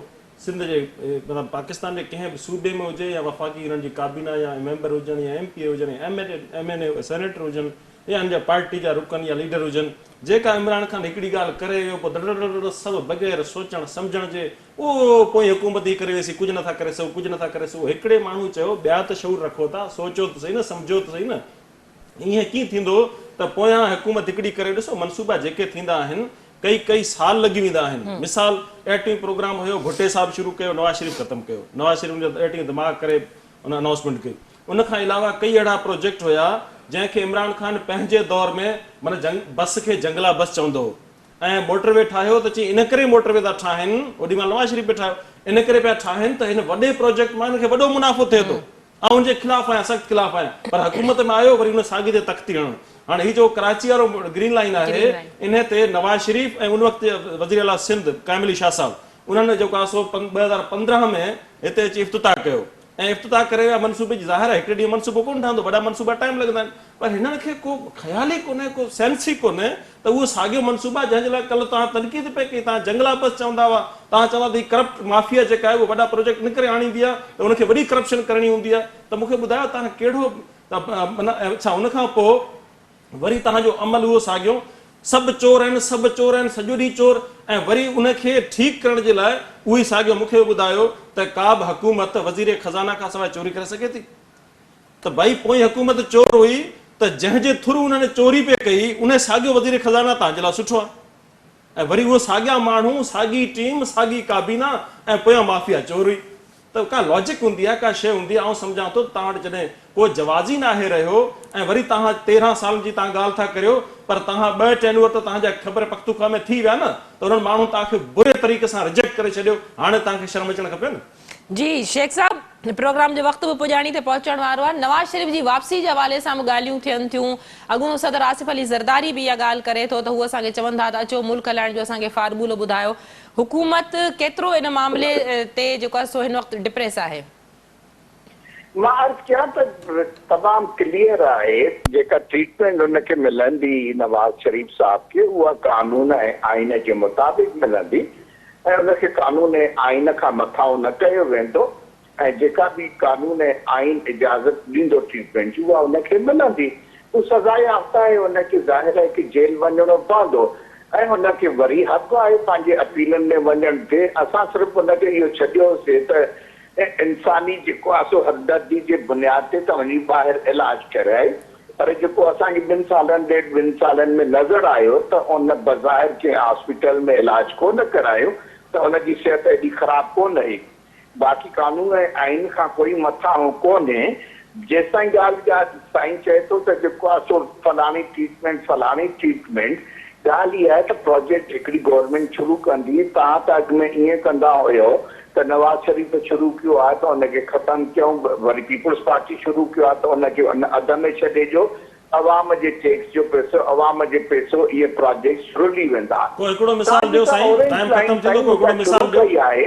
سنڌ جي مطلب پاڪستان جي ڪنهن به صوبي ۾ هجي يا وفاقي انهن جي ڪابينا يا ميمبر هجن يا ايم پي اي هجن يا ايم اين اي سينيٽر هجن يا هن جا پارٽي جا رڪن يا ليڊر هجن جيڪا عمران خان هڪڙي ڳالهه ڪري ويو پوء دڙڙڙڙ سڀ بغير سوچڻ سمجهڻ جي او پوئين حڪومت هي ڪري ويسي ڪجهه نٿا ڪري سگهون ڪجهه نٿا ڪري سگهون هڪڙي ماڻهو چيو ٻيا ته شعور رکو ٿا سوچو ته سهي نه سمجهو ته سهي نه ائين ڪيئن ٿيندو ته پويان حڪومت هڪڙي ڪري ڏسو منصوبا جيڪي ٿيندا آهن ڪئي ڪئي سال لڳي ويندا آهن مثال ايٽمي پروگرام هيو ڀٽي صاحب شروع ڪيو نواز شريف ختم ڪيو نواز شريف ان جو ايٽمي دماغ ڪري ان انائونسمينٽ ڪئي ان کان علاوه ڪئي اهڙا پروجيڪٽ هيا جنهن کي عمران خان پنهنجي دور ۾ معنيٰ جنگ بس کي جنگلا بس چوندو هو ۽ موٽر وي ٺاهيو ته چي ان ڪري موٽر وي ٿا ٺاهن اوڏي مهل نواز شريف پئي ٺاهيو ان ڪري پيا ٺاهن ته هن وڏي پروجيڪٽ مان هن کي وڏو منافعو ٿئي ٿو آئون ان جي خلاف آهيان سخت خلاف آهيان پر حڪومت ۾ آيو وري ان ساڳي تي تختي هڻڻ هاڻي هي جو ڪراچي وارو گرين لائين آهي انهي تي نواز شريف ۽ ان وقت وزير اعليٰ سنڌ قائم علي شاهه صاحب انهن جيڪو آهي سو 2015 ۾ هتي اچي افتتاح ڪيو ۽ افتتاح ڪري ويا منصوبي جي ظاهر آهي هڪڙي ڏينهن منصوبو ڪونه ٺهندو وڏا منصوبا ٽائيم لڳندا آهن پر هنن کي ڪو خيال ئي ڪونهي ڪو سينس ئي ڪونهي ته اهو ساڳيو منصوبا جنهن جي لاء ڪلهه توهان تنقيد پئي ڪئي توهان جنگلا بس چوندا هئا توهان چوندا ته هي ڪرپٽ مافيا جيڪا آهي اهو وڏا پروجيڪٽ ان ڪري آڻيندي آهي ته ان کي وڏي ڪرپشن ڪرڻي هوندي آهي ته مون کي ٻڌايو توهان ڪهڙو اڇا ان کان پوء وري توهان جو عمل اهو ساڳيو. سڀ چور آهن، سڀ چور آهن، سڄو ڏينهن چور ۽ وري ان کي ٺيڪ ڪرڻ جي لاء اهو ئي ساڳيو مون کي به ٻڌايو ته ڪا به حڪومت وزير خزانه کان سواء چوري ڪري سگهي ٿي؟ ته ڀائي پوئين حڪومت چور هئي ته جنهن جي ٿرو انهن چوري پئي ڪئي انهي ساڳيو وزير خزانه توهان جي لاء سٺو آهي ۽ وري اهو ساڳيا ماڻهو، ساڳي ٽيم، ساڳي ڪابينا ۽ پويان مافيا چور هئي. ته ڪا لاجڪ هوندي آهي، ڪا شيء هوندي آهي، آئون سمجهان ٿو ته توهان وٽ جڏهن ڪو جواز ئي ناهي رهيو ۽ وري توهان 13 سالن جي توهان ڳالهه ٿا ڪريو پر توهان ٻه ٽينوئر ته توهان جا خبر پختونخوا ۾ ٿي ويا نه ته انهن ماڻهن توهان کي بري طريقي سان رجيڪٽ ڪري ڇڏيو، هاڻي توهان کي شرم اچڻ کپي نه. جي شيخ صاحب پروگرام جو وقت به پڄاڻي تي پهچڻ وارو آهي، نواز شريف جي واپسي جي حوالي سان به ڳالهيون ٿين ٿيون، اڳوڻو صدر آصف علي زرداري به اها ڳالهه ڪري ٿو ته هو اسان کي چون ٿا ته اچو ملڪ هلائڻ جو اسان کي فارمولو ٻڌايو، حڪومت ڪيترو ان معاملي تي جيڪو آهي سو هن وقت ڊپريس آهي؟ مان عرض ڪيان ته تمام ڪليئر آهي جيڪا ٽريٽمينٽ هن کي ملندي نواز شريف صاحب کي اها قانون ۽ آئين جي مطابق ملندي ۽ ان کي قانون ۽ آئين کان مٿانهون نه ڪيو ويندو ۽ جيڪا به قانون ۽ آئين اجازت ڏيندو ٽريٽمينٽ جي اها ان کي ملندي. هو سزا يافته آهي ان کي ظاهر آهي ڪه جيل وڃڻو پوندو ۽ ان کي وري حق آهي پنهنجي اپيلن ۾ وڃڻ تي اسان صرف ان کي اهو ڇڏيو هوسي ته انساني جيڪو آهي سو همدردي جي بنياد تي ته وڃي ٻاهر علاج ڪرائي پر جيڪو اسان کي ٻن سالن ڏيڍ ٻن سالن ۾ نظر آيو ته ان بظاهر ڪنهن هاسپيٽل ۾ علاج ڪونه ڪرايو ته ان جي صحت ايڏي خراب ڪونه هئي. باقي قانون ۽ آئين کان ڪوئي مٿانهون ڪونهي. جيستائين ڳالهه جا سائين چئي ٿو ته جيڪو آهي سو فلاڻي ٽريٽمينٽ فلاڻي ٽريٽمينٽ، ڳالهه اها آهي ته پراجيڪٽ هڪڙي گورنمينٽ شروع ڪندي، توهان ته اڳ ۾ ائين ڪندا هيو ته نواز شريف شروع ڪيو آهي ته ان کي ختم ڪيون، وري پيپلز پارٽي شروع ڪيو آهي ته ان کي ان اڌ ۾ ڇڏي ڏيو، عوام جي ٽيڪس جو پئسو عوام جي پئسو اهي پراجيڪٽس رلي ويندا. ڪو هڪڙو مثال توهان ڏيو جيڪا سائين اورينج ٽائيم لائين ختم ٿيندو سائين ڪو هڪڙو اها مثال شروع ڏيو. ڪئي آهي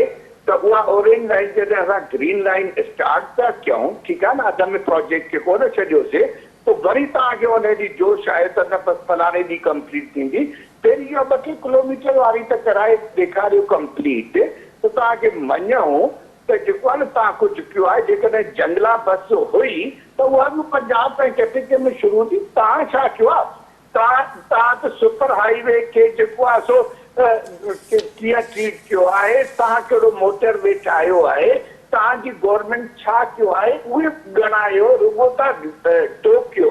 ته اها اورينج لائين جڏهن اسان گرين لائين اسٽارٽ پيا ڪيون ٺيڪ آهي نه اڌ ۾ پراجيڪٽ کي ڪونه ڇڏيوسي پوء وري توهان کي ان ڏينهن جوش آيو ته نه بس فلاڻي ڏينهن ڪمپليٽ ٿيندي پهرين اها ٻه ٽي ڪلوميٽر واري ته ڪرائي ڏيکاريو ڪمپليٽ ته توهان کي مڃون ته جيڪو آهي نه توهان ڪجهه ڪيو آهي جيڪڏهن جنگلا بس هئي ته اها به پنجاب ۽ ڪي پي ڪي ۾ شروع ٿي توهان ڇا ڪيو آهي توهان توهان ته سپر هائي وي کي جيڪو آهي سو ڪيئن ٽريٽ ڪيو آهي توهان ڪهڙو موٽر وي ٺاهيو آهي توهان جي گورنمينٽ ڇا ڪيو آهي اهي ڳڻايو رڳو توهان ٽوڪيو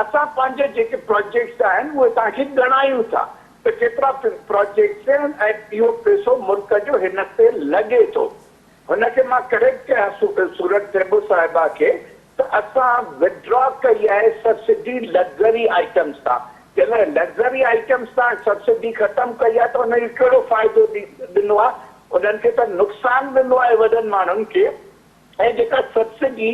اسان پنهنجا جيڪي پراجيڪٽس آهن اهي توهان کي ڳڻايون ٿا ته ڪيترا پراجيڪٽس آهن ۽ اهو پئسو ملڪ جو هن تي لڳي ٿو. هن کي مان ڪريڪٽ ڪيان سورٺ ٿيٻو صاحبه کي ته اسان ودڊرا ڪئي آهي سبسڊي لگزري آئٽمز تان. جڏهن لگزري آئٽمز تان سبسڊي ختم ڪئي آهي ته ان جو ڪهڙو فائدو ڏنو آهي؟ انهن کي ته نقصان ڏنو آهي وڏن ماڻهن کي. ۽ جيڪا سبسڊي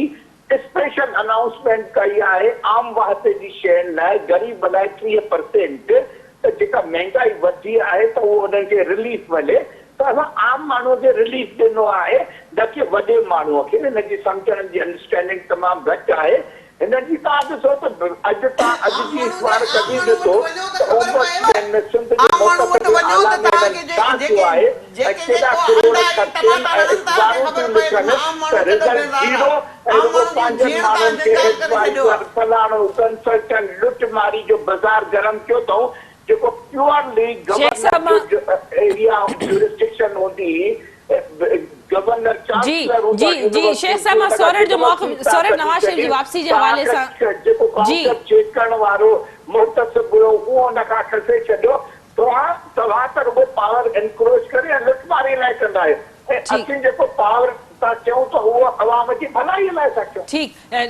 اسپيشل انائونسمينٽ ڪئي آهي عام واهپي جي شين لاء غريب لاء 30 پرسينٽ ته جيڪا مهنگائي وڌي آهي ته اهو انهن کي رليف ملي ته اسان عام ماڻهو کي رليف ڏنو آهي نه ڪي وڏي ماڻهو کي هن جي سمجهڻ جي انڊرسٽينڊنگ تمام گهٽ آهي هن جي توهان ڏسو ته اڄ توهان اڄ عام جي ماڻهو اخبار جي عام ڪڍي ماڻهو وٽ ڏسو وڃو ته ته خبر پئيو اومبڊسمين ۾ سنڌ جي عام ماڻهو وٽ محتسب وڃو اعليٰ ته توهان ميرن کي ڇا جيڪي ڪيو آهي ۽ جيڪي ڪيڏا جيڪو ڪروڙ انڊا ۽ خرچين ٽماٽا ۽ رڙن ٿا ته اخبارون خبر ٿيون پئي ته لکن عام ته ماڻهو ڪيڏو رزلٽ بيزار زيرو آ ۽ عام رڳو ماڻهو جو پنهنجن جيئڻ ماڻهن توهان کي جنجال ڪري ڇڏيو آ. ايڊوائيزر فلاڻو ڪنسلٽنٽ لٽ ماري جو بازار گرم ڪيو اٿئون جيڪو پيورلي شيخ گورنر صاحب مان جو ايريا آف جورسڊڪشن هوندي هئي گورنر جي چانسلر هوندو جي آهي جي شيخ يونيورسٽي صاحب مان ان کان سورٺ جو موقف يونيورسٽي تان سورٺ ڪڍي نواز شريف ڇڏي جي واپسي جي حوالي توهان سان جيڪو جي ڪائونٽر چيڪ ڪرڻ وارو محتسب هيو اهو ان کان کسي ڇڏيو توهان توهان ته رڳو پاور انڪروچ ڪري ۽ لٽ ماري لاء ڪندا آهيو ۽ ٺيڪ اسين جيڪو پاور ٿا چئون ته اهو عوام جي ڀلائي لاء ٿا چئون. ٺيڪ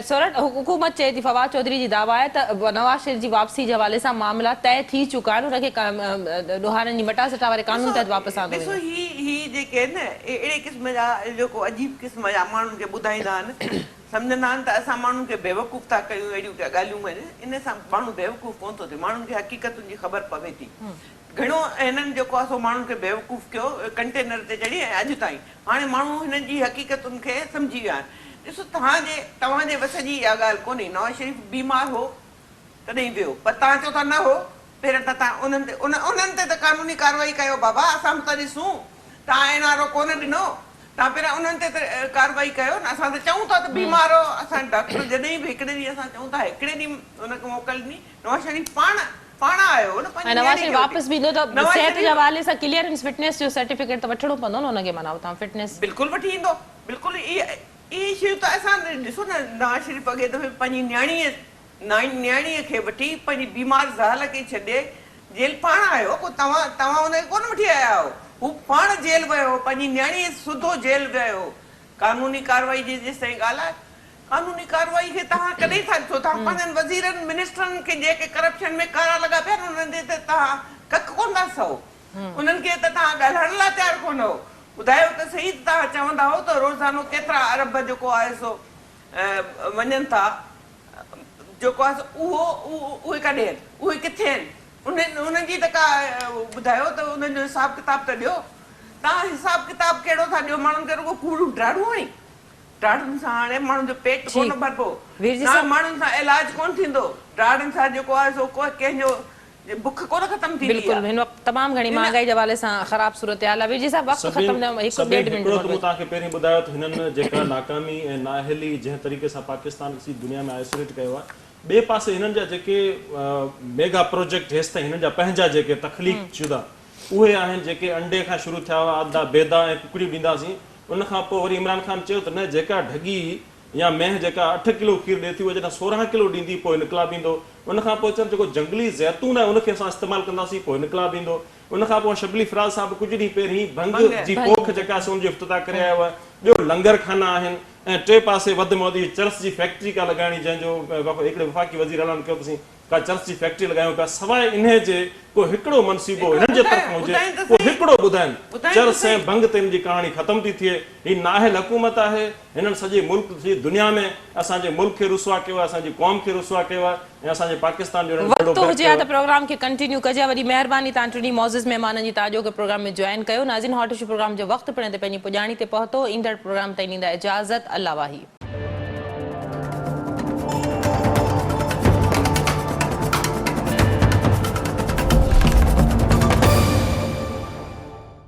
سورٺ، حڪومت چئي ٿي فواد چوڌري جي دعويٰ آهي ته نواز شريف جي واپسي جي حوالي سان معاملا طئي ٿي چڪا آهن، ان کي ڏوهارين جي مٽاسٽا واري قانون ڏسو تحت واپس آندو ڏسو ويندو. هي هي جيڪي آهن نه اهي اهڙي قسم جا جيڪو عجيب قسم جا ماڻهن کي ٻڌائيندا آهن سمجهندا آهن ته اسان ماڻهن کي بيوقوف ٿا ڪيون اهڙيون ڪا ڳالهيون ڪن ان سان ماڻهو بيوقوف ڪونه ٿو ٿئي ماڻهن کي حقيقتن جي خبر پوي ٿي گهڻو هنن جيڪو آهي سو ماڻهن کي بيوقوف ڪيو ڪنٽينر تي چڙهي ۽ اڄ تائين هاڻي ماڻهو هنن جي حقيقتن کي سمجهي ويا آهن. ڏسو توهان جي توهان جي وس جي اها ڳالهه ڪونهي. نواز شريف بيمار هو تڏهن ويو پر توهان چئو ٿا نه هو. پهريان ته توهان انهن تي انهن تي ته قانوني ڪارروائي ڪيو بابا اسان به ته ڏسون. توهان اين آر او ڪونه ڏنو. توهان پهريان انهن تي ته ڪارروائي ڪيو نه. اسان ته چئون ٿا ته بيمار هو. اسان ڊاڪٽر جڏهن به هڪڙي ڏينهن اسان چئون ٿا هڪڙي ڏينهن ان کي موڪل ڏني. نواز شريف پاڻ. پاڻ آيو هو نه ۽ پنهنجي نواز نياڻي شريف کي وٺي. واپس به ايندو ته نواز صحت جي شريف حوالي سان ڪليئرنس فٽنيس جو سرٽيفڪيٽ ته وٺڻو پوندو نه ان کي معنيٰ اتان فٽنيس. بلڪل وٺي ايندو بلڪل اهي شيون ته اسان ڏسو نه نواز شريف اڳئين دفعي پنهنجي نياڻيء نياڻيء کي وٺي پنهنجي بيمار زال کي ڇڏي جيل پاڻ آيو ڪو توهان توهان ان کي ڪونه وٺي آيا آهيو هو پاڻ جيل ويو هو پنهنجي نياڻيء سوڌو جيل ويو هو قانوني ڪارروائي جي جيستائين ڳالهه آهي قانوني ڪارروائي کي توهان ڪڏهن ٿا ڏسو توهان پنهنجن وزيرن منسٽرن کي جيڪي ڪرپشن ۾ ڪارا لڳا پيا آهن انهن تي ته توهان ڪک ڪونه ٿا سهو انهن کي ته توهان ڳالهائڻ لاء تيار ڪونه هو ٻڌايو ته سهي ته توهان چوندا هو ته روزانو ڪيترا ارب جيڪو آهي سو وڃن ٿا جيڪو آهي سو اهو اهي ڪڏهن آهن اهي ڪٿي آهن انهن انهن جي ته ڪا ٻڌايو ته انهن جو حساب ڪتاب ته ڏيو توهان حساب ڪتاب ڪهڙو ٿا ڏيو ماڻهن کي رڳو ڪوڙيون ڊاڙون هڻي ڊاڙن سان هاڻي ماڻهن جو پيٽ ڪونه ڀربو نه ماڻهن سان علاج ڪونه ٿيندو ڊاڙن سان جيڪو آهي سو ڪنهن جو بک ڪونه ختم ٿيندي بلڪل آهي. هن وقت تمام گهڻي مهانگائي جي حوالي سان خراب صورتحال آهي ويرجي صاحب وقت ختم ٿيڻ هڪ سبين ڏيڍ منٽ هڪڙو ته مون مون توهان کي پهرين ٻڌايو ته هنن جيڪا ناڪامي ۽ نااهلي جنهن طريقي سان پاڪستان کي سڄي دنيا ۾ آئسوليٽ ڪيو آهي ٻئي پاسي هنن جا جيڪي ميگا پروجيڪٽ هيستائين هنن جا پنهنجا جيڪي تخليق شده اهي آهن جيڪي انڊي کان شروع ٿيا هئا ادا بيدا ۽ ڪڪڙيون ڏينداسين ان کان پوء وري عمران خان چيو ته نه جيڪا ڍڳي يا مينهن جيڪا اٺ ڪلو کير ڏي ٿي اها جڏهن 16 ڪلو ڏيندي پوء انقلاب ايندو ان کان پوء چون جيڪو جنگلي زيتون آهي ان کي اسان استعمال ڪنداسين پوء انقلاب ايندو ان کان پوء شبلي فراز صاحب ڪجهه ڏينهن پهرين ڀنگ جي پوک جيڪا سو ان جو افتتاح ڪري آيو آهي ٻيو لنگر خانا آهن ۽ ٽي پاسي وڌ ۾ وڌ اهي چرس جي فيڪٽري ڪا لڳائڻي جنهن جو هڪڙي وفاقي وزير اعلان ڪيو ته اسين ڪا چرس جي فيڪٽري لڳايون پيا سواء انهي جي ڪو هڪڙو منصوبو هنن جي طرفان هجي ڪو هڪڙو ٻڌائن چرس ۽ ڀنگ تي هن جي ڪهاڻي ختم ٿي ٿئي هي نااهل حڪومت آهي هنن سڄي ملڪ سڄي دنيا ۾ اسان جي ملڪ کي رسوا ڪيو آهي اسان جي قوم کي رسوا ڪيو آهي ۽ اسان جي پاڪستان جو هنن ٻيڙو وقت غرق هجي ها ڪيو ته آهي. پروگرام کي ڪنٽينيو ڪجي ها وڏي مهرباني توهان ٽنهي معزز مهمانن جي توهان اڄوڪي پروگرام ۾ جوائن ڪيو ناظرين هاٽ اشو پروگرام جو وقت پڻ هتي پنهنجي پڄاڻي تي پهتو ايندڙ پروگرام تائين ڏيندا اجازت الله واهي.